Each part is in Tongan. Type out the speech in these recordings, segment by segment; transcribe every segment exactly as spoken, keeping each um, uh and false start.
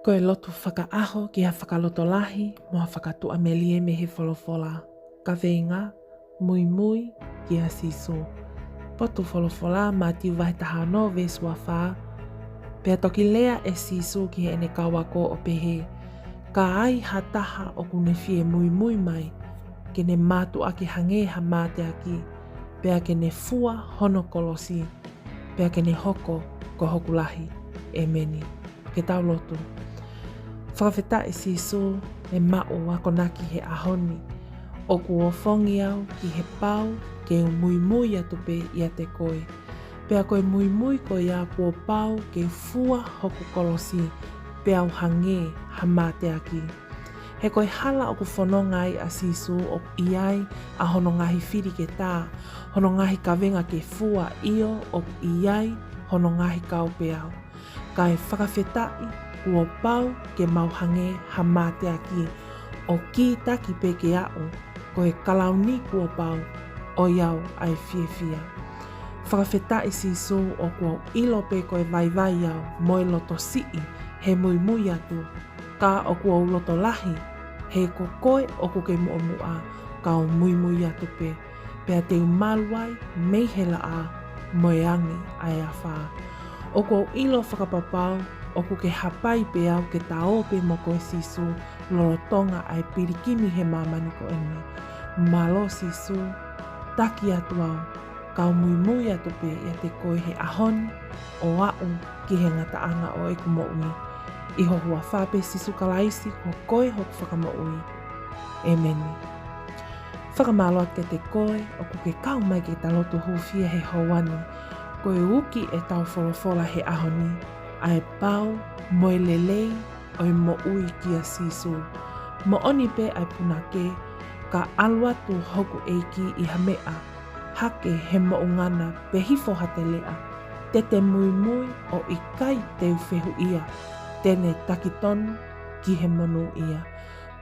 Ko e lotu fakaʻaho ki ha fakalotolahi mo ha fakatuʻamelie mei he folofola. Kaveinga: Muimui kia Sīsū. Potu folofola, Mātiu vahe taha ono veesi ua fā. Pea toki lea ʻe Sīsū ki heʻene kau ako ʻo pehē: Ka ai ha taha ʻoku ne fie muimui mai, ke ne mātuʻaki hangē ha mateaki, pea ke ne fua hono kolosi, pea ke ne hoko ko hoku lahi. ʻEmeni. Ke tau lotu. Fakafetaʻi Sīsū, ʻe maʻu akonaki he ʻaho ni. ʻOku ofongi au ki he pau ke u muimui atu pē ʻiate koe. Pea ko e muimui ko ia kuo pau ke fua hoku kolosi, pea u hangē ha mateaki. He ko e hala ʻoku fononga ai ʻa Sīsū ʻoku ʻi ai ʻa hono ngaahi fili ke tā, hono ngaahi kavenga ke fua, ʻio, ʻoku ʻi ai hono ngaahi kaupeau. Kae fakafetaʻi kuo pau ke mau hangē ha mateaki, ʻo kītaki pē ke aʻu ko e kalauni kuo pau ʻo ʻi ai ʻa e fiefia. Fakafetaʻi Sīsū ʻoku ou ʻilo pē ko e vaivai au mo e loto siʻi he muimui atu, ka ʻoku ou loto lahi he ko koe ʻoku ke muʻomuʻa, kau muimui atu pē, pea te u malu ai mei he laʻā mo e angi ʻa e afā. ʻOku ou ʻilo fakapapau ʻoku ke hapai pē au ke ta ō pē mo koe Sīsū, lolotonga ʻa e pilikimi he māmani ko eni. Mālō Sīsū, taki atu au, kau muimui atu pē ʻiate koe he ʻaho ni, ʻo aʻu ki he ngataʻanga ʻo ʻeku moʻui. ʻI ho huafa pē Sīsū Kalaisi, ko koe hoku Fakamoʻui. ʻEmeni. Fakamālō atu kiate koe ʻoku ke kau mai ke ta lotu hūfia he houa ni. Ko e uki ʻetau folofola he ʻaho ni, ʻa e pau mo e lelei ʻo e moʻui kia Sīsū. Moʻoni pē ʻa e punake, ka ʻalu atu hoku ʻEiki ʻi ha meʻa, hake he moʻungana pe hifo ha teleʻa, te te muimui ʻo ʻikai te u fehuʻia, te ne taki tonu ki he monūʻia.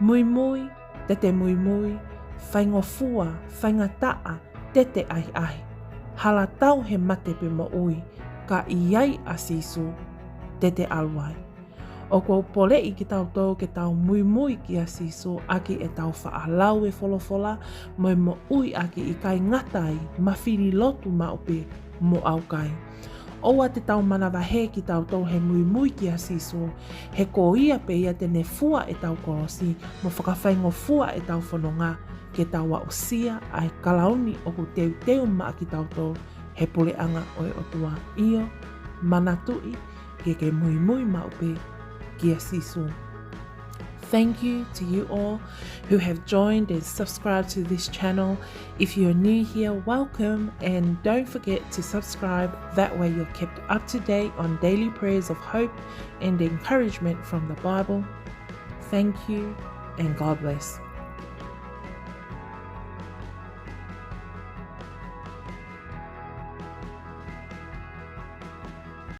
Muimui, te te muimui, faingofua, faingataʻa, te te ʻahiʻahi. Hala tau he mate pe moʻui, ka ʻi ai ʻa Sīsū, te te ʻalu ai. ʻOku ou poleʻi kitautolu ke tau muimui kia Sīsū ʻaki ʻetau faʻa lau e folofola mo e moʻui ʻaki, ʻikai ngata ai, ma fili lotu maʻu pē mo ʻaukai. ʻOua te tau manavahē kitautolu he muimui kia Sīsū, he ko ia pē ia te ne fua ʻetau kolosi mo fakafaingofua ʻetau fononga ke tau aʻusia ʻa e kalauni ʻoku teuteu maʻa kitautolu he puleʻanga ʻo e ʻOtua. ʻIo, manatuʻi, ke ke muimui maʻu pē kia Sīsū. Thank you to you all who have joined and subscribed to this channel. If you're new here, welcome, and don't forget to subscribe. That way you're kept up to date on daily prayers of hope and encouragement from the Bible. Thank you, and God bless.